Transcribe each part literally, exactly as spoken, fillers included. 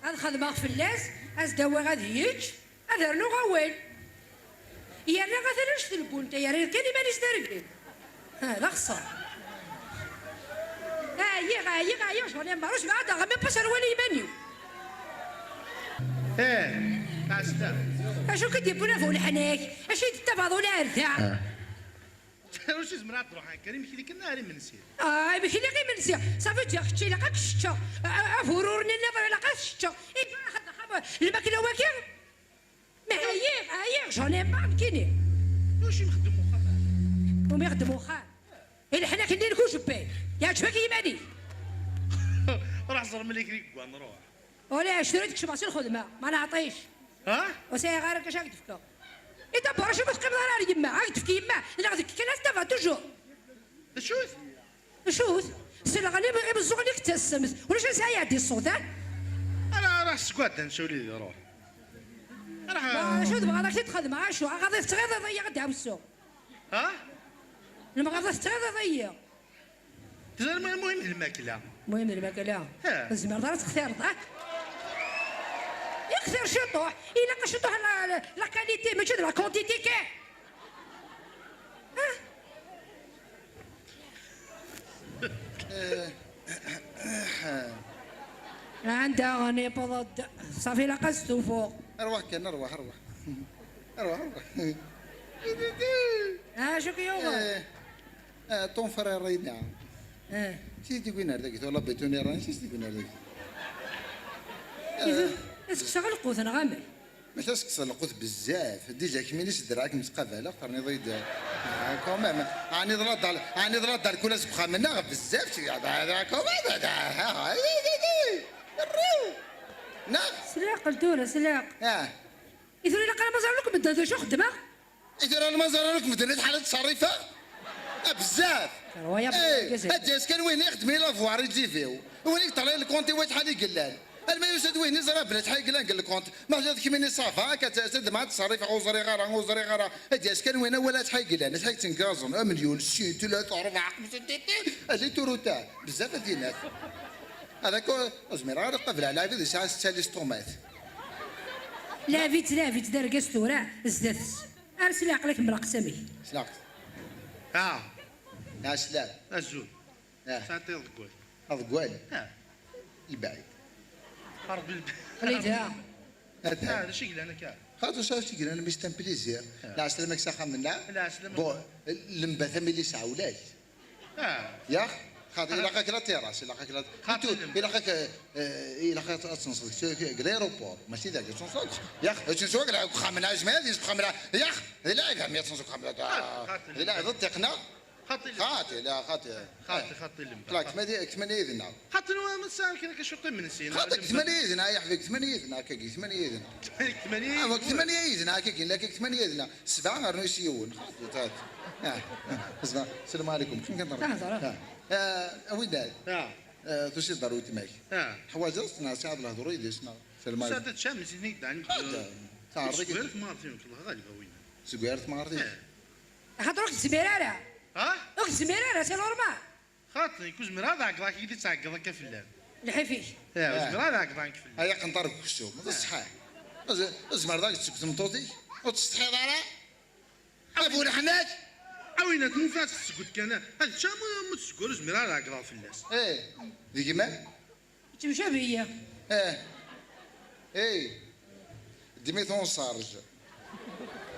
Ad xedmeɣ fell-as, ad s-d-awiɣ ad yečč, ad rnuɣ awal. Yerna atan annect n lbunt, yerra kan iman-is d argel. Ha, d axeṣṣar. Ɛyiɣ, ɛyiɣ, ɛyiɣ, j'en ai marre, ur zmireɣ ad aɣeɣ même pas ar awal i yiman-iw. Eh, ɛsda. Acu k-id-yewwin a bu leḥnak? Acu i d-tettabaḍ ula ar da? Ah. Ur s-izmer ad d-ruḥ akka, imekli kan ar imensi. Ah, imekli imensi. Safi ǧǧiɣ kečč, ilaq ad k-ččeɣ. A-, a-, aburur-nni nniḍen ilaq ad t-ččeɣ. Iba, axaṭer, axaṭer, lmakla wagi? Ma ɛyiɣ, ɛyiɣ, j'en ai marre, nekkini. Ur s-ixeddem uxxam. Umi ixeddem uxxam. I leḥnak-nni nekk ur jebbay. Yeɛǧeb-ak yiman-ik. Ruḥ ẓer mlikin i yeggan, ruḥ. Ulac, tura ad kecmeɣ si lxedma, ma neɛṭic. Ha? Ur sɛiɣ ara acu ad k-d-fkeɣ. I d'abord, acu ma teqqimeḍ ara ar yemma? Ad k-d-tefk yemma, neɣ deg kan ad tava toujours. D acu-t? Acu-t? Selɣen im-, imeẓẓuɣen-ik d tassemt. Ulac ansa ara iɛeddi ṣṣut, ha? Ara, ara seg wadda n Suli di ruḥ. Ara. Ma acu tebɣiḍ ad k-t-xedmeɣ, acu? Aɣaḍ i tettɣiḍiḍ-iyi ad d-ɛawseɣ. Ha? Lemɣaḍ i tettɣiḍiḍ-iyi. Teẓriḍ ma lmuhim d lmakla. Muhim d lmakla. Ha. Tzemreḍ ara textireḍ, ha? Ixtir ciṭuḥ. Ilaq ciṭuḥ la, la, la qualité, mačči d la quantité kan. Ha? Eh, Anda newweḍ-d, ṣafi ilaq ad stufuɣ. Arwaḥ kan, arwaḥ, arwaḥ. Arwaḥ, arwaḥ. Acu k-yuɣen? Eh, eh, ton frère-ina. Eh. Si d-iwin ar dagi, tola betuni ran, si d-iwin ar dagi. Idu, iseqsa lqut neɣ amek? Maca tekkseḍ lqut bezzaf. Déjà kemmini s ddreɛ i kem-ttqabaleɣ, terniḍ-iyi-d, ah, quand même. Ɛni d la dal-, ɛni d la dalkula seg uxxam-nneɣ? Bezzaf, tu, ah, ah, ah, quand même, ah, ah, ah, ah, ah, ah, neɣ? S leɛqel tura, s leɛqel. Ah. I tura ilaq ara ma ẓren akk medden d acu xeddmeɣ? I tura ma ẓren akk medden acḥal ad ttṣerrifeɣ? Ah, bezzaf! Terwa ya Eh, argaz-agi. Ad d-yas kan win ixeddmen i lavoir i ǧiviw. Win i yeṭṭalayen lkont-iw acḥal i yellan. Alma yusa-d win iẓra belli acḥal i yellan deg lkont. Ma teǧǧiḍ kemmini ça va, akka d, d ma ad ttṣerrifeɣ ur ẓriɣ ara, ur ẓriɣ ara. Ad d-yas kan win awal acḥal i yellan, acḥal i yettengaẓen, amelyun, sin, tlata, rebɛa, xemsa, ti, ti. Alli turuta, bezzaf ad yinat. Ad ak-, ur zmireɣ ara ad qableɣ lɛibad yesɛa setta listumat. Lɛib-itt, lɛib-itt d argaz tura, zdat-s. Ar s leɛqel akemmel aqsam-ik. Slaqt. Ah. Ah, slam. Azul. Ah. Sɛiḍ deg wal. Aḍeggal. Ah. Lbaɛid. Rebbi lbaɛid. Qlida. Ah, d acu i yellan akka? Xaṭer s acu i yellan, mais c'est un plaisir. Ah. Lɛeslama-k s axxam-nneɣ. Lɛeslama. Bon, lembata mi li sɛewlak. Ah. Yax? Xaṭer ilaq-ak la terrasse, ilaq-ak la, xaṭer ilaq-ak, eh, ilaq-ak ad tenseḍ deg, deg l'aéroport, mačči dagi ad tenseḍ. Yax, ad tenseḍ deg uxxam-nneɣ, zmir ad yenseḍ deg uxxam-nneɣ. Yax, d lɛib, mi ad tenseḍ deg uxxam-nneɣ. Ah, xaṭer. D lɛib, d ṭṭiq-nneɣ. Xaṭi. Xaṭi, la, xaṭi. Xaṭi, xaṭi, lemba. Xaṭi, tmanya, tmanya yid-neɣ. Xaṭi, nwa ma tesɛa kra kacu imensi, xaṭi, lemba. Tmanya yid-neɣ, ay aḥbib, tmanya yid-neɣ, akkagi, tmanya yid-neɣ. Tmanya yid-neɣ. Ah, tmanya yid-neɣ, akkagi, la, tmanya yid-neɣ. Sebɛa rnu s yiwen. Xaṭi, xaṭi. Ah, ah, sebɛa. Salam alaikum. Kem kan. Tahḍer. Ah, ah, a winnat. Ah. Ah, tusiḍ-d ar weltma-k. Ah. Teḥwaǧeḍ-tt neɣ tesɛiḍ lehdur yid-s neɣ? Salam alaikum. Sɛiḍ ad teččam, zin-ik-d ɛni. Xaṭi. Teɛreḍ-ik. Seg wer tmeɣrt-im, kelleɣ ɣalib a winnat. Seg wer tmeɣrt-im. Ah. Axaṭer ur k-tezmir ara. Ha? Ur k-tezmir ara, c'est normal. Xaṭi, ur zmireɣ ad ɛeggḍeɣ akka i d-tɛeggḍeḍ akka fell-am. Lḥif-ik. Eh, ur zmireɣ ad ɛeggḍeɣ nekk fell-am. Ay aqenṭar deg uksum, d ṣṣeḥ. Ur z-, ur tzemreḍ ad teg tmeṭṭut-ik, ur tsetḥiḍ ara. A bu leḥnak! A winnat, ma ur tesgud kan, ad ččeɣ, ma, ma ur tesgud, ur zmireɣ ad ɛeggḍeɣ fell-as. Eh, d gma? Yettemcabi-yi. Eh. Eh. Ddem-it unṣarj.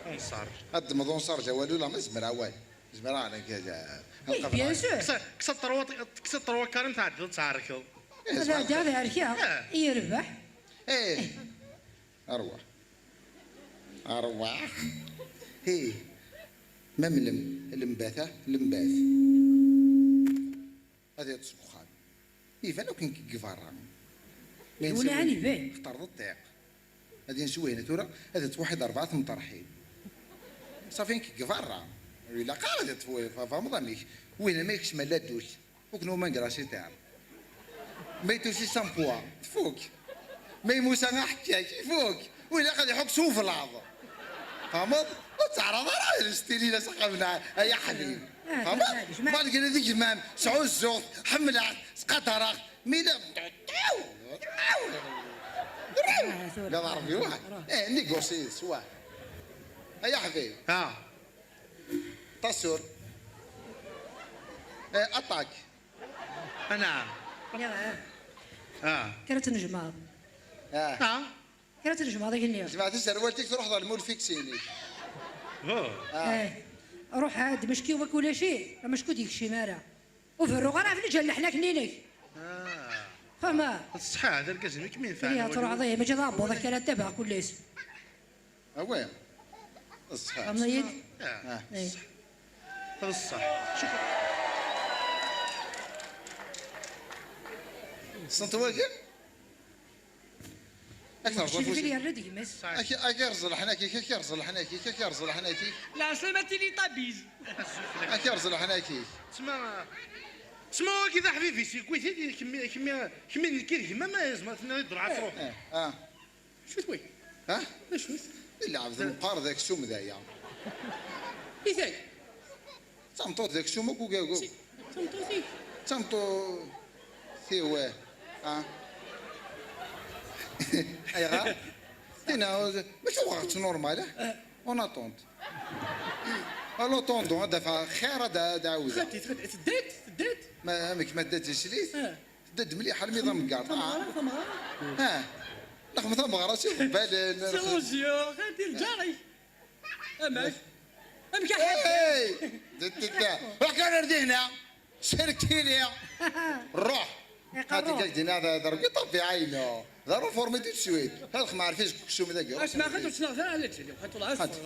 Unṣarj. Ad ddmeḍ unṣarj awal ula ma zemreɣ awal. Zemreɣ nekk ad, eh, eh, bien sûr. Kkes-, kkes ṭṭerwa, kkes ṭṭerwa karim tɛeddiḍ ad tɛerkeḍ. Eh, ad ɛeddiɣ ad ɛerkeɣ. Eh. I yerbeḥ. Eh. Arwaḥ. Arwaḥ. Hi. Mam lem-, lembata, lembat. Ad yeṭṭes deg uxxam. Iban akk nekk deg berra. Ma d win insa ɛni iban? Xtar d ṭṭiq. Ad insa wihin tura, ad yettwaḥid rebɛa temṭerḥin. Safi nekk deg berra. Ur ilaq ara ad yeṭṭef, tfehmeḍ amek. Wihin ma yekcem ala ddut. Fuk numa ngra si tar. Ma yettusi sampuwa, tfuk. Ma yemmusa aḥekkak, ifuk. Ur ilaq ad iḥuk s ublaḍ. Tfehmeḍ? Ur ttɛaraḍ ara ad s-tiniḍ s axxam-nneɣ, ay aḥbib. Ah, tfehmeḍ? Malgré d gma-m, sɛuzzuɣ-t, ḥemmleɣ-t, ttqadareɣ-t, mi la, ɛawed, ɛawed. Ah, tura. Qad Ṛebbi, wah. Ruḥ. Eh, négocier yid-s, wah. Ay aḥbib. Ah. Tasur. Eh, attaque. Anɛam. Nniɣ, ah. Ah. Kra tnejmaḍ. Ah. Ah. Kra tnejmaḍ igenni. Jmeɛ taserwalt-ik, truḥeḍ ɣer lmul fiksini. Oh. Ah. Eh. Ruḥ ɛad, macki wakk ulac-it, macki ur d-yekcim ara. Ur berruɣ ara ɣef lǧal leḥnak-nni-inek. Ah. Fehmeḍ? Ṣṣeḥ, d argaz-nni i kem-yenfɛen. Ihi, ad truḥeḍ, ihi, mačči d aɛebbuḍ akka ara ttabaɛeɣ kullis. Awah. Ṣṣeḥ. Fehmeḍ-iyi-d? Ah. Eh. Ṣṣeḥ. D ṣṣeḥ. Cukkeɣ. Tessneḍ wagi? Ad k-terẓ afus. Yerra-d gma-s. Ad k-, ad k-yerẓ leḥnak-ik, ad k-yerẓ leḥnak-ik, ad k-yerẓ leḥnak-ik. Lɛeslama Teletubbies. Ad k-yerẓ leḥnak-ik. Tma, tma wagi d aḥbib-is, yewwi-t-id, kemmi, kemmi, kemmi nekk d gma, ma yezmer tenniḍ-id ruḥ ad truḥ. Eh, ah. Acu-t wagi? Ha? D acu-t? Lɛebd meqqar d aksum d aya. I tay? D tameṭṭut d aksum akk ugagu. Si, d tameṭṭut-ik? D tameṭṭut-iw, ah. Ayɣer? Tina, mačči uɣeɣ-tt normal, ah? On attend. En attendant, ad d-afeɣ xir, ad d-, ad d-ɛawdeɣ. Xaṭi, xaṭi, tedda-d, tedda-d? Ma, amek ma tedda-d tislit? Ah. Tedda-d mliḥ, almi d ameggaṛ. Tamɣara, tamɣara. Ah. Neɣ ma tamɣara, si ḍebbalen. Si Roger, xaṭi, lǧar-ik. Amek? Amek a ḥaǧi? Hey! D-, d-, d-, ruḥ kan ar dihna. Serkili. Ruḥ. Iqerru. Xaṭi, kak dina, d, d Rebbi ṭabbiɛ-inu. D aruformi tout de suite. Xaṭi, ma ɛrif-, aksum dagi. Asma, xaṭi, ur ttnaɣet ara, ala ttili. Xaṭi, ur ɛad xaṭi.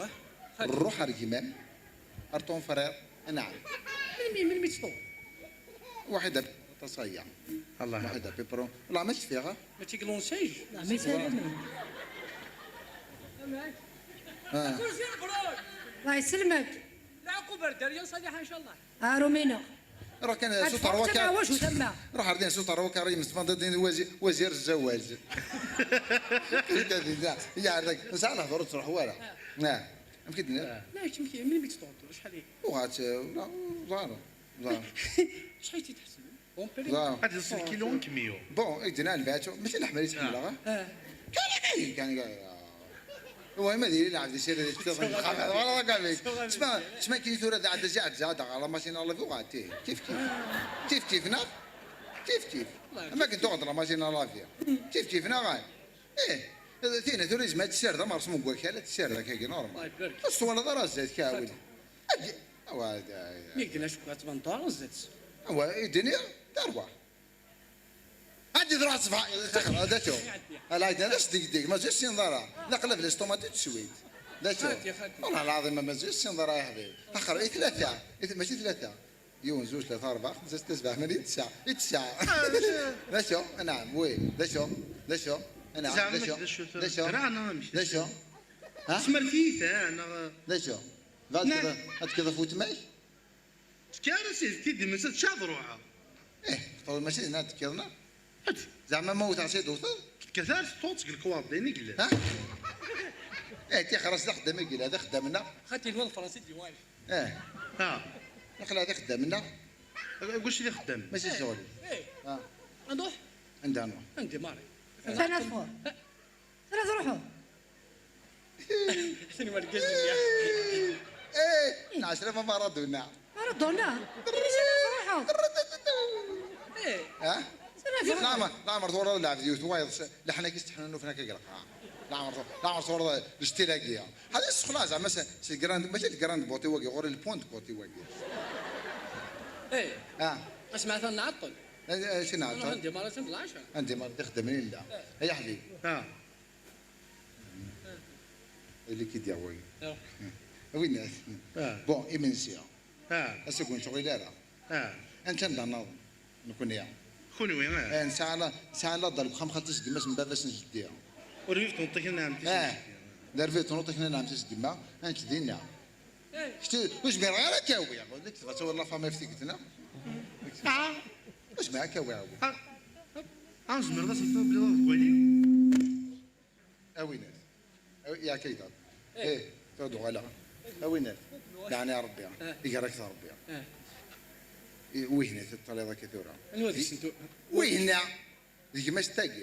Ruḥ ar gma-m. Ar ton frère. Naɛam. Melmi, melmi tt-tuɣ? Waḥed a-, aṭas aya. Allah. Waḥed a pipro. Wallah, ma tt-fiɣ, ha? Mačči deg l'enseigne? Ah. Allah yesselmek. Leɛqub ar dderya ṣaliḥa, ncallah. Arum-inu. Ruḥ kan ad suter wakka. Ruḥ ar din suter wakka, ri mesfan din wazi-, wazir zzawaj. Anta din, ya, ya, dak, nesɛa lehdur ur ttruḥ wara. Ah. Ah. Amek i d-nniḍ? La, kemm, kemm, melmi tt-tɛuddeḍ? Acḥal i? Uɣeɣ-tt, eh, la, ẓer, ẓer. Acḥal i tt-id-tḥesbem? Bon, périmètre. Ẓer. Ad d-iṣel kilo n kemyu. Bon, i d-nnan lbeɛtu, mačči leḥmel i tt-ḥemmleɣ, ah? Ah. Kan, kan, kan, kan. Wa ma diri lɛebd isired iktiden. Wala, wala, kan. Tesma, tesma kini tura d ɛedda, zi ɛedda, da ɣer la machine à laver, uɣeɣ-tt, eh, kif, kif. Kif, kif, neɣ? Kif, kif. Ama akken tuɣeḍ la machine à laver. Kif, kif, neɣ? Eh, tina tura yezmer ad tessired amerṣum deg wakal, ad tessired akka normal. Allah ibarek. Ur s-twalaḍ ara zdat, kaɛwil. Agi, awa, da, da. Mi k-d-nna cukkeɣ tban-d ara zdat. Awa, i d-nniɣ, d arwa. Andi truḥ ṣṣbeḥ, taxra, d acu? Ala, d acu deg-deg, ma zut sin ḍara. Naqlab les tomates tout de suite. D acu? Xati, xati. Wallah lɛaḍim, ma zut sin ḍara, ya ḥbib. Axer, i tlata, i t-, mačči tlata. Yiwen, zuǧ, tlata, rebɛa, xemsa, setta, sebɛa, tmanya, tesɛa. I tesɛa. Ah, d acu? D acu? Anɛam, wi. D acu? D acu? Anɛam, d acu? Zeɛma d acu? D acu? Draɛ neɣ amek? D acu? Ha? Tesmert-iyi ta, neɣ? D acu? Ad tekkiḍ, ad tekkiḍ ɣef weltma-k? Tekker, as-t-id-teddi, ad tcaḍ ruḥeɣ. Eh, ṭṭul mačči dinna ad tekkiḍ, neɣ? Ad. Zeɛma ma wteɣ s-id tewteḍ? Tekkat ar teṭṭut seg lekwaḍ, d ayen i yellan. Ha? Eh, tixer-as d axeddam i yella, d axeddam-nneɣ. Xaṭi, lwa d Fransa i d-yuɣal. Eh. Ha. Aql-aɣ d ixeddamen-nneɣ. Deg wacu d ixeddamen? Mačči d ccɣel. Eh. Ah. Ad nruḥ? Anda ad nruḥ? Anda Mari? Anda ad nruḥ? Anda ad truḥeḍ? Ḥsen wergaz-nni. Eh, nɛeslama Maradona. Maradona? Anda ad truḥeḍ? Eh. Ha? Anda ad truḥeḍ? Leɛmer, leɛmer twalaḍ lɛebd yiwet wayeḍ s-, leḥnak-is ttḥennun fnak agelqaɛ. Leɛmer tw-, leɛmer twalaḍ lstil-agi. Ḥader ssexlaɛ zeɛma s, s grand, mačči d grand beauté wagi, ɣur-i le point de beauté wagi. Eh. Ah. Asma atan nɛeṭṭel. Eh, eh, si nɛeṭṭel. Andi mara tent lɛaca. Andi mara tixeddamin illa. Eh. Ay aḥbib. Ah. Ili ki d-yaɣ wagi. Ah. Winna. Ah. Bon, imensi. Ah. Ass-agi ur nettɣil ara. Ah. Anta anda naḍen? Nekni. Kunwi, ah. Eh, nesɛa la, nesɛa la dal deg uxxam xalti s gma-s n baba-s n jeddi. Ur rvit tneṭṭik n ɛemti s jeddi. Eh. D rvit tneṭṭik n ɛemti s gma, ad nečč dinna. Eh. Kečč, ur zmireɣ ara ad k-awiɣ. Ur d-tebɣa ad tawid la famille f tiget-nneɣ? Ah. Ur zmireɣ ad k-awiɣ. Ah. Ah, tzemreḍ ad tafeḍ belli d deg wali? A winnat. A wi-, yak ayda. Eh. Eh, tura d-uɣaleɣ. A winnat. Leɛna Rebbi. Eh. Iger-ak Rebbi. Eh. I, wihna teṭṭaliḍ akka tura. Anwa deg-sent? Wihna. D gma-s tagi.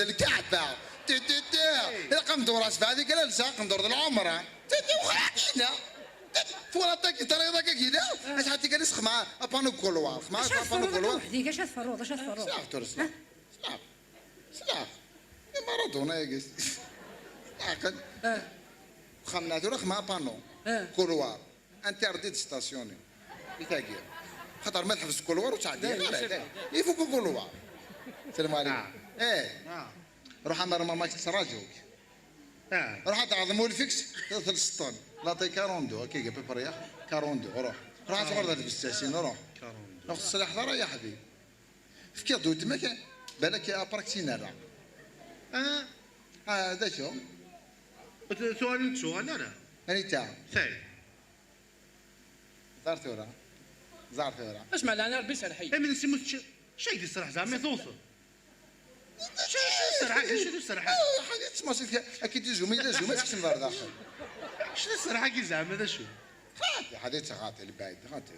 d lkaɛba. Ti, ti, ti. Ilaq ad ndur asbeɛd i kra lsaq, ndur d lɛumra. Ti, ti, wexra kina. Ti, ti, twalaḍ tagi, tarayeḍ akka kina? Acḥal tikkal i sexma apanu deg kulwar. Xma Acu apanu deg tferruḍ kulwar. Weḥd-ik? Acu tferruḍ? Acu tferruḍ? Slaɣ tura, slaɣ. Slaɣ. Slaɣ. I Maradona-agi. Slaɣ kan. Uxxam-nneɣ tura xma apanu. Kulwar. Interdit de stationner. I tagi. Xaṭer ma tḥebseḍ kulwar ur ttɛeddi ara. Ifuk kulwar. Salam aleykum. Eh. Ruḥ a mara ma k-ttṛaǧuk. Ruḥ ad tɛeḍem ulfik s telseṭṭen. Laṭi quarante-deux, akka i peu près, quarante-deux, ruḥ. Ruḥ ad tuɣaleḍ ar tbessasin, ruḥ. Ur ɣ-teṣliḥeḍ ara, ya ḥbib. Tefkiḍ-d weltma-k, balak aprakti nerra. Ah, d acu? Tuɣal ur d-tuɣal ara. Anita? Tay. Ẓer tura. Ẓer tura. Asma lɛana Rebbi serḥ-iyi. Amin s imut č-, č-, ay d-iserḥ zeɛma i tewteḍ? Č-, č-, serḥ-agi, č-, serḥ-agi. Ḥaǧa tmaṣilt akka d izumi, d azumi, ad tekcem ɣer daxel. Č-, serḥ-agi zeɛma d acu? Xaṭi, ḥadet xaṭi, lbaɛid, xaṭi.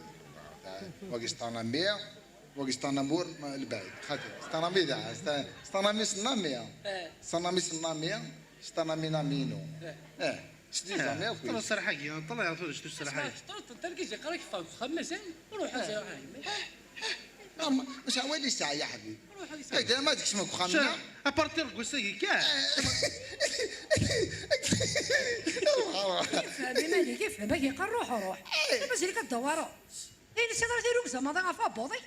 Wagi sṭanami, wagi sṭanamur, ma, lbaɛid. Xaṭi, sṭanami da, sta-, sṭanami sṭanami. Eh. Sṭanami sṭanami, sṭanami namino. Eh. Eh, sdi zami akk. Tṛa serḥ-agi, ṭṭal ya tura, stu serḥ-agi. Tṛa, tṛa, targit yeqra kfan, xaṭ mazal, ruḥ, ruḥ, ruḥ. Am, maca wali saɛa, ya ḥbib. Ruḥ, ruḥ. Ay, da ma tkecmem deg uxxam-nneɣ. Apartir deg wass-agi kan. Ifhem iman-ik, ifhem, ak yeqqar ruḥ, ruḥ. Ay. Mazal-ik ad tdewwareḍ. Ayen i s-yeḍra tirrugza maḍi ɣef uɛebbuḍ-ik.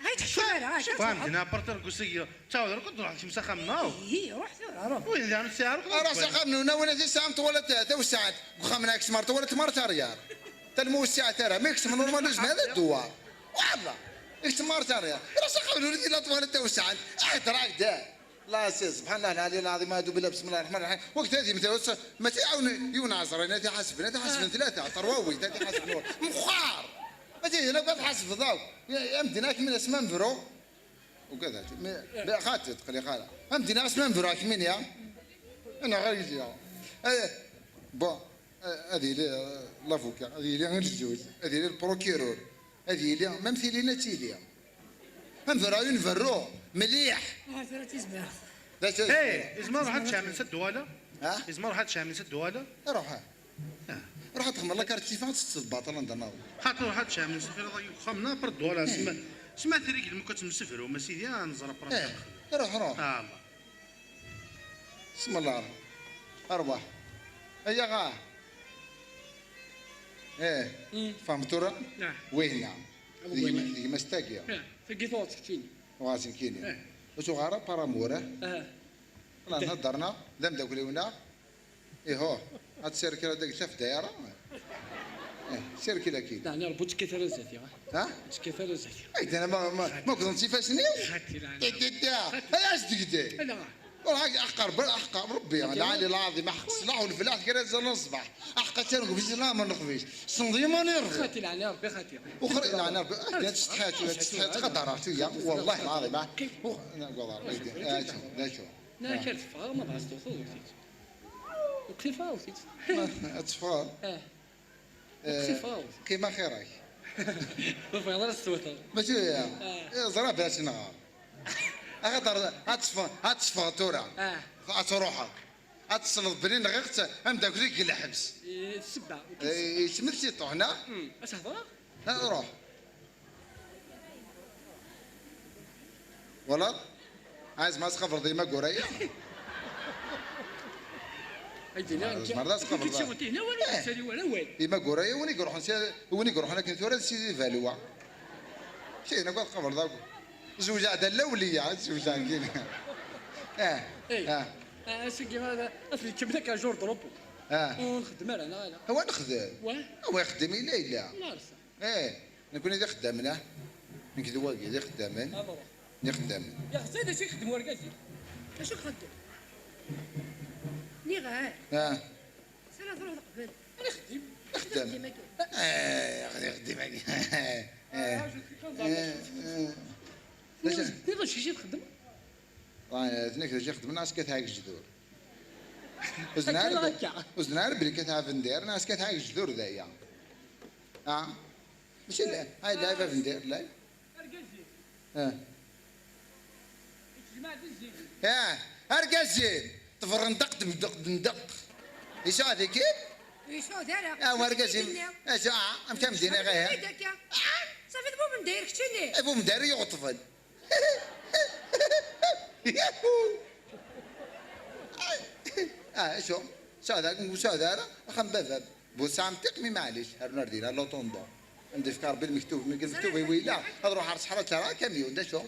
Ay, tḥeccem ara, ay, Fhem, dina apartir deg wass-agi. Ttawad, ruḥ, ruḥ, kemm s axxam-nneɣ. Ihi, ruḥ tura, ruḥ. Wi, dina, sɛiɣ, ruḥ. Ara s axxam-nwen, a win ad isɛan ṭwala ta-, tawessɛant. Deg uxxam-nneɣ, kecmeɣ ṭwala tmart arrière. Talma ur sɛiɣ ara, ma ikcem normal, ur zmireɣ ad dewwareɣ. Wallah. Ikcem ar tariḍ. Raṣ axxam n ur d-illa ṭwala tawesɛant. Ahder-ak da. La, si, subḥan Allah, lɛali lɛaḍim, aɛudu billah, bismillah rraḥman rraḥim. Waqt ad yemter, mačči yiwen, yiwen ɛezrin, ad t-iḥasben, ad t-iḥasben tlata, terwawit, ad t-iḥasben. Mxar! Mačči d nekk ad tḥasbeḍ akk. Ya, ya medden akmin asma nbru. Ugadat, mi, mi, xaṭi, tqelliq ara. Amdin asma nbru akmin, ya. Ana ɣer yizya. Eh, bon. Eh, ad yili, eh, l'avocat, ad yili lejjuj, ad yili lprokirur, ad yili, même tilin ad tili. Ad nberru, ad nberru mliḥ. Ah, tura tizmert. D acu? Hey, yezmer ruḥ ad tecɛel s ddwala? Ha? Yezmer ruḥ ad tecɛel s ddwala? Ruḥ. Ah. Ruḥ ad txedmeḍ la carte tifeɣ ad teṭṭseḍ baṭel anda naweḍ. Xaṭi ruḥ ad tecɛel s xir deg uxxam-nneɣ, après ddwala, sma, sma trig lmuk ad temsefrum, a sidi, ad nẓer après. Eh, ruḥ, ruḥ. Ah, Allah. بسم الله. أرواح. أيا غا. إيه. فهمت ورا؟ وين؟ ديما، ديما استاقيا. تقي ثوت كيني. واسن كيني. شو غارة بارامورة؟ لا، نهضرنا. لم داك ليونا. إيه هو. هاد السير كلا داك شاف دايرة. إيه، سير كلا كيد. لا، أنا ربوت كيف رزتي، ها؟ ها؟ كيف رزتي؟ أي، ده أنا ما، ما، ما كنت نسيفاسني. خاتي، لا، لا. إيه، ده، ده. أنا أصدق ده. لا. والله أحقر بر-، أحقر ربي، العالي العظيم، أحق الصلاح والفلاح كده زي الصباح. أحق تنقف في السلام ما نقفيش. صندي ما نرفع. خاتي، لا، لا، ربي خاتي. وخر-، لا، لا، ربي، أه، تستحيت، تستحيت، قدر عرفتي، والله العظيم، أه. وخ-، أنا أقول لك، أه، لا، شوف. لا، كانت فغا ما بعرفش توصل وقتي. وقتي فاوتيت. الصفار. اه. آه، وقتي فاوت. قيمة خيرك. ما فيها غير السويطة. ماشي هي. آه. إيه، زرا بلاش نهار. أخاطر هتصفى، هتصفى تورا. آه. هتروحك. هتصل بنين غيرت، أم داك ليك الحبس. إيه، السبعة. إيه، يتمثل هنا. أمم، أش هضرة؟ ها، روح. ولا؟ عايز ما تخفض ديما قرية؟ هاي دينا، آه، مرة تخفض. كي تشوتي هنا ولا إيه. تسالي ولا وين؟ ديما قرية، وين يروحون سي-، وين يروحون لكن ثورة سيدي فالوا. شي هنا قاعد خبر ذاك. زوج عدا الأولية، زوج عدا كينا. آه، إيه. آه. آه، سيدي هذا، أصلي كم ذاك جور دروبو. آه. ونخدم أنا، أنا. هو نخدم. واه؟ هو يخدم إلا إلا. الله يرسى. إيه، نكون إذا خدامنا. نكذب واقي إذا خدامن. آه، بابا. إذا خدامن. يا خزينة شي يخدم ورقاتي. Acu txeddem? Nniɣ-ak. Ah. Sala truḥ teqbel. Ad ixeddem. Ixeddem. Ixeddem akka. Eh, ixeddem akka. Eh, eh. Nniɣ-ak acu txeddem? Ah, tenniḍ acu ixeddem? Ur ẓriɣ acu ixeddem, neɣ ass-a ata deg ǧdur. Ur ẓriɣ ara. Akka. Ur ẓriɣ ara belli ata abendir, neɣ ass-a ata deg ǧdur d aya. Ah. Mačči la, ay, la, abendir, la. Argaz-im. Ah. Yettejmaɛ di zzit. Ah, argaz-im. Tberrendeq, tbendeq, tbendeq. Yesɛa deg-i? Yesɛa dara. Ah, wa argaz-im. Acu, ah, amek am dina, eh? Akka. Ah, safi d bu mendir, keččini. Eh, bu mendir yuɣ ṭṭbel. Ah, acu? Sɛada, sɛada ara, axxam baba. Bu sɛam tiq mi maɛlic, ar nar dina, lotondo. Am d-ifka Rebbi lmektub, mi lmektub i wila, ad ruḥ ar ṣṣeḥra ttara kamyun, d acu?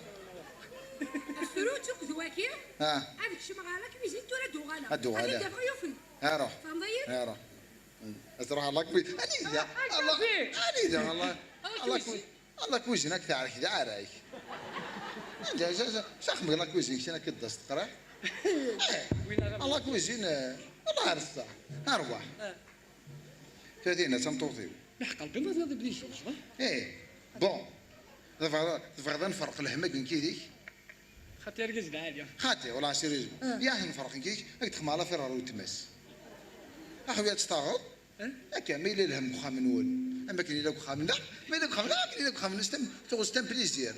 Afrut akked waki, ah, ad kecmeɣ ɣer la cuisine, tura ad uɣaleɣ. Ad uɣaleɣ. Ad d-afeɣ yiwet. Aruḥ. Tfehmeḍ-iyi? Aruḥ. Mm. Ad truḥ ɣer la cuisine. Anida? Ah, Allah, anida, Allah. Ah, Allah, la cuisine. La cuisine, ad k-teɛrek d aɛrak. Anda, s, s, s axemmem la cuisine, kečč ad k-id-tas teqriḥ. Eh, la cuisine, eh, Allah ar ṣṣeḥ. Arwaḥ. Ah. Tura tinna d tameṭṭut-iw. Meḥqeɣ kan ma tella tebdi zzewǧ, ha? Eh, bon. Tebɣiḍ, tebɣiḍ ad nferq lhem-agi nekk yid-k? Xaṭi argaz lɛali. Xaṭi, wala sérieusement. Ah. Yah, nferq nekk yid-k, ad k-d-xedmeɣ l'affaire ɣer weltma-s. Axwi ad tt-taɣeḍ? Eh? Akka, ma yella lhem deg uxxam-nwen, am akken yella deg uxxam-nneɣ, ma yella deg uxxam-nneɣ, akken yella deg uxxam-nnes, tam-, tuɣ-, c'est un plaisir.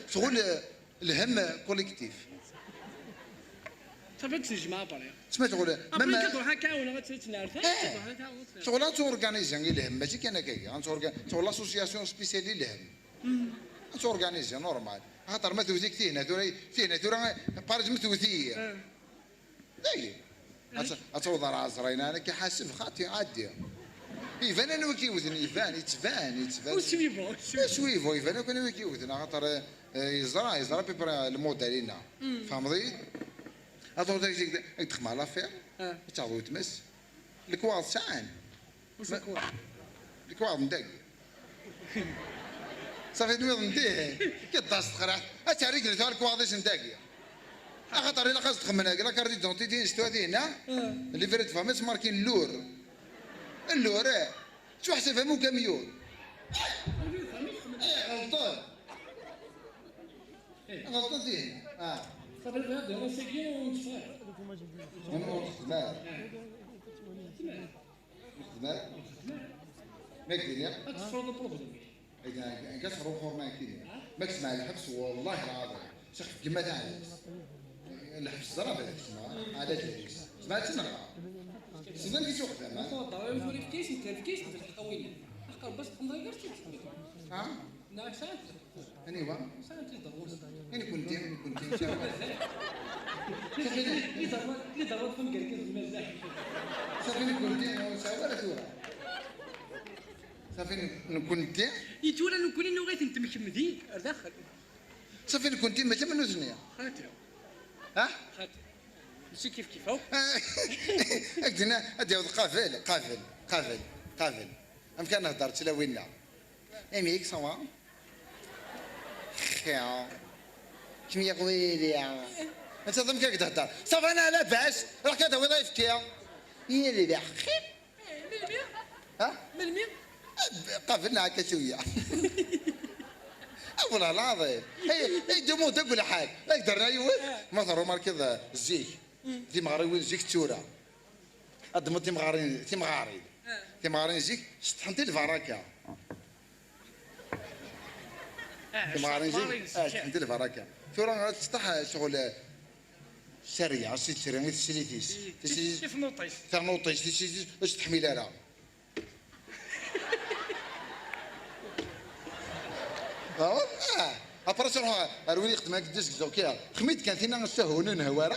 Tɣul, eh, lhem collectif. Safi ad tt-nejmeɛ après. Tma tɣul, après même, ad ruḥ ad k-ɛawneɣ ad tt-, ad tt-nerfed, eh, ad ruḥ ad t-ɛawneɣ ad tt-nerfed. Tɣul ad tt-organiser i lhem, mačči kan akka, ad tt-orga-, tɣul l'association spéciale i lhem. Hmm. Ad tt-organiser normal. Axaṭer ma tewwet-ik tihna tura, tihna tura, par exemple tewwet-iyi. Eh. Dayi. Ad t-, ad taweḍ ar ɛezṛayen, ara k-iḥaseb xaṭi, ɛeddi. Iban anwa k-iwten, iban, yettban, yettban. Au suivant, au suivant. Au suivant, iban akk anwa k-iwten, axaṭer, eh, yeẓra, yeẓra à peu près lmudal-inna. Mm. Tfehmeḍ-iyi? Ad taweḍ ad k-, ad k-d-xedmeɣ l'affaire, ah, ad taweḍ weltma-s. Lekwaɣeḍ sɛan. Lekwaɣeḍ n dagi. Safi nwiḍ n dihin. Kiddas texriɛt. Ad terri gret ar lekwaɣeḍ-is n dagi. Axaṭer ilaq ad s-d-xemmen la carte d'identité n ccetwa-tin, ha? Ah. Livret de famille marqué Lur. Lur, eh. Ttwaḥsab am ukamyun. Eh, ɣelṭen. Ɣelṭen dihin. Ah. Safi, bɣiɣ ad d-awiɣ sagi ur netteffeɣ ara. Ur netteffeɣ ara. Ah. Nexdem ara. Ma k-d-iniɣ. Ad tefruḍ problème. Iga, iga sruxur ma k-d-iniɣ. Ma k-semɛa lḥebs, wallahi lɛaḍim. Sexf gma taɛzizt. Lḥebs ẓra bad kecma, ala ǧahis. Zma ad tenɣa. Tessneḍ amek i s-uxdam, ha? Ur ḍerri ur ifkis, nekk ifkis, d lḥeqq a win. Axqer bas txemḍ igar s-, ha? Neɣ sɛant. Aniwa? Sɛant iḍerrusen. I nekkenti, i nekkenti, nesɛa wara. Safi, li ḍerrusen, li ḍerrusen fem gergez di mazal. Safi nekkenti, ur nesɛa wara tura. Safi nek-, nekkenti. I tura nekkni nuɣ-iten temkemdin ar daxel. Safi nekkenti, mačči am nutni. Xaṭi. Ha? Xaṭi. Mačči kif kif, aw. Ak-d-nna, ad d-yaweḍ qabel, qabel, qabel, qabel. Amek ara nehder d tlawin-nneɣ? Imi ça va? Xir. Kem yeɣwili. Anta d amek ak-d-hedder? Ça va neɣ labas? Ruḥ kan tawiḍ ayefki. Yili d aḥqi. Eh, melmi? Ha? Melmi? Qabel neɣ akka cwiya. Ah, والله العظيم. Hey, hey, du monde akk lḥal. Ak-d-rna yiwet. Eh. Ma terrumarkiḍ, eh, zik. Mm. Timeɣriwin zik d tura. Ad d-temmuḍ timɣarin, timɣarin. Ah. Timɣarin zik, setḥent i lbaraka. Ah, timɣarin zik, setḥent i lbaraka. Tura ad teṣṭeḥ, eh, ccɣel, eh, sserya, si tesri, i teslit-is. I, teslit-is. Tif-, tifnuṭ-is. Tanuṭ-is, tislit-is, ur s-teḥmil ara. Ah, ah. Après, ad ruḥeɣ ar win ixeddmen akken disque jockey. Xmi-d kan tinna, ssehun, ur nehwa ara.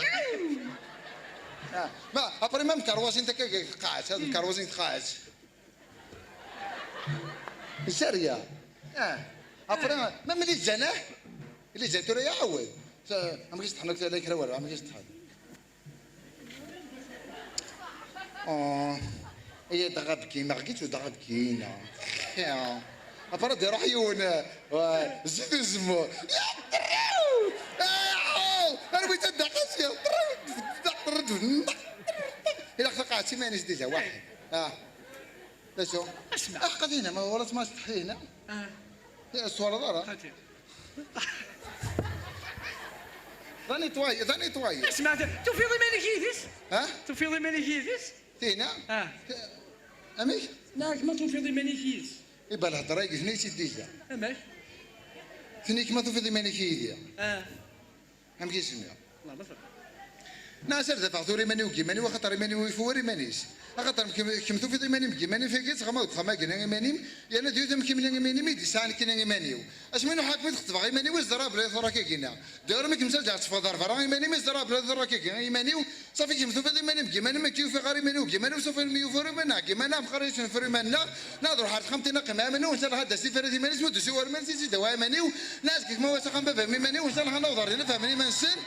Ah. Ma, après, ma mkerwaẓin takka tqaɛet, ad mkerwaẓin tqaɛet. Sserya. Ah. Après, ma mli zzan, ah? Li zzan tura iɛawed. Sa-, amek i s-tḥen akk tura kra wala, amek i s-tḥen? Oh, iya dɣa bki, ma ɣgit u dɣa bkina. Ya. Après ad iruḥ yiwen, eh, zid uzemmur. Ya, terriw! Aɛaw! Wita daqas ya. Ilaq taqaɛet iman-is déjà, waḥed. Ah. D acu? Asma. Aḥeqqa dinna, ma ur tma tsetḥi hina. Ah. Ur twalaḍ ara. Xaṭi. D anitwayi, d anitwayi. Asma, tufiḍ iman-ik yid-s? Ha? Tufiḍ iman-ik yid-s? Tinna? Ah. Amek? Neɣ ma tufiḍ iman-ik yid-s? Iba lhedra-agi, tnayt-id déjà. Amek? Tnayt ma tufiḍ iman-ik yid-i. Ah. Amek i s-nniɣ? Neɣ ad dafeɣ tura iman-iw deg iman-iw, axaṭer iman-iw ifuwer iman-is. Axaṭer kemm, kemm tufiḍ iman-im deg iman-im, tagi txedmeḍ deg uxxam-agi iman-im, yerna d yiwet am kemm iman-im i d-yesɛan kra iman-iw. Asmi nuḥ akken i d-xeṭbeɣ iman-iw, i ẓriɣ belli tura akka gina. Dayur mi kem-ttaǧǧaɣ teffeɣ d ar berra iman-im, i ẓriɣ belli tura akka gina iman-iw. Safi kemm tufiḍ iman-im deg iman-im, nekk ufiɣ ɣer iman-iw deg iman-iw, safi mi yufa iman-nneɣ deg iman-nneɣ, mxar i s-neffer iman-nneɣ, neɣ ad ruḥ ar texxamt-nneɣ qim iman-iw, ncallah ad d-as ifarat iman-is, ma d-usi war iman-is, i d-awa iman-iw, neɣ azekka kemm awas axxam baba-m iman-iw, ncallah ad naweḍ ar din ad fehmen iman-nsen.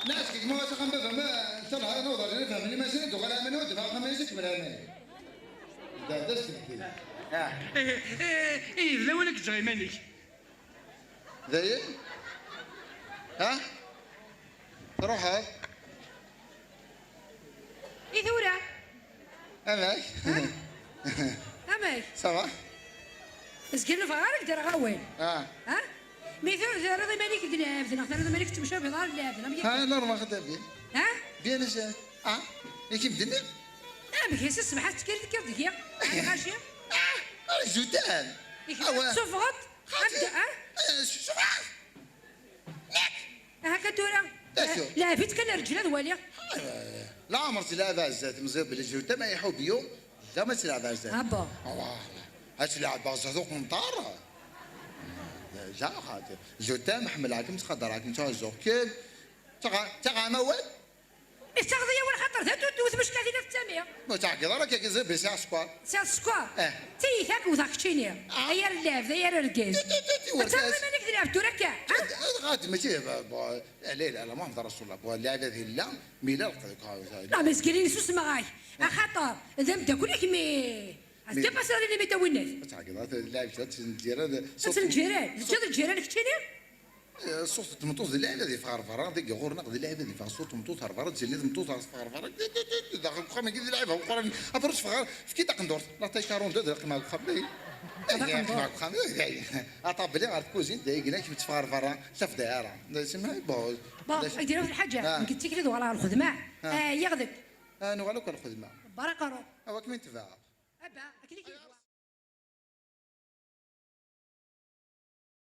Neɣ azekka kemm awas axxam baba-m, ncallah ad naweḍ ar din ad fehmen iman-nsen, ad d-uɣal iman-iw, ad d-uɣal axxam iman-is, ad kemmel iman-iw. Da, da s-tebdi. Ah. Eh, eh, eh, d lawan ad k-ǧǧeɣ iman-ik. Dayen? Ha? Truḥeḍ? I tura? Amek? Amek? Ça va? Zgan nebɣa ara k-d-rreɣ awal. Ah. Ha? Mi tura terriḍ iman-ik d lɛebd, neɣ terriḍ iman-ik tettemcabiḍ ara d lɛebd, neɣ amek akka? Ha, normal, xaṭi, bien. Ha? Bien, je-, ah, i k-id-nniɣ? Amek, si ṣṣbeḥ ad tekker, tekkiḍ deg-i? Ɛni xaci? Ah, ah, je t'aime. Awa. Tsuffɣeḍ? Xaṭi. Anda, ah? Eh, s-, ṣṣbeḥ. Nekk? Aha, akka tura. Acu? Lɛeb-itt kan rreǧl ad waliɣ. Eh, leɛmer tleɛb a zdat, meẓẓiyeḍ belli je t'aime ma iḥub yum, jamais tleɛb a zdat. Ah bon? Ah, ad tleɛbeḍ zdat uqenṭar? Ja, xaṭi. Je t'aime, ḥemmleɣ-kem, ttqadareɣ-kem, ttɛuzzuɣ-kem. Ttaɣ-, ttaɣ-am awal? Ittaɣeḍ-iyi awal xaṭer d atut, d tmeckatin ad ttamiɣ. Ma ur ttɛeggiḍ ara akka, akka, ẓer, sɛiɣ sskeṛ. Sɛiɣ sskeṛ? Eh. D tiyita ak-wwḍeɣ keččini. Ah. Ay ar lɛebd, ay ar argaz. Ti, ti, ti, ti, ur ad taɣeḍ iman-ik d lɛebd tura akka, ha? Ad, ad, mačči, eh, bon, eh, la, la, la, Muḥemmed Rasulullah, bon, lɛebd ad yella, mi la lqed-, la, mezgil-in susmeɣ-ak. Eh. Axaṭer, d ameddakel-ik, mi, mi, ad tgapasiḍ limit a winnet. Ad tɛeggiḍ, ad, lɛebd, ad tt-nǧiran, ad tt-nǧiran, teǧǧiḍ lǧiran keččini? Eh, ṣṣut n tmeṭṭut d lɛib ad yeffeɣ ɣer berra, dagi ɣur-neɣ d lɛib ad yeffeɣ ṣṣut n tmeṭṭut ɣer berra, tzelli tmeṭṭut ɣer, teffeɣ ɣer berra, d, d, d, d, daxel n uxxam-agi d lɛib uqran, après teffeɣ ɣer, efk-iyi taqendurt, la taille quarante-deux, d lqima deg uxxam, dayi. Dayi, taqendurt. Lqima deg uxxam, dayi, dayi. Aṭabli ɣer tkuzint, dayi, glan kemm teffeɣ ɣer berra, tafda ara. Simha, bon. Bon, ad d-iniɣ lḥaǧa, ah, nekk d tikli d uɣal ɣer lxedma. Ah. Eh, yiɣdek. Ah, nuɣal akk ɣer lxedma. Baraka ruḥ. Awa kem-in-tebɛeɣ. Abba, akken i k-,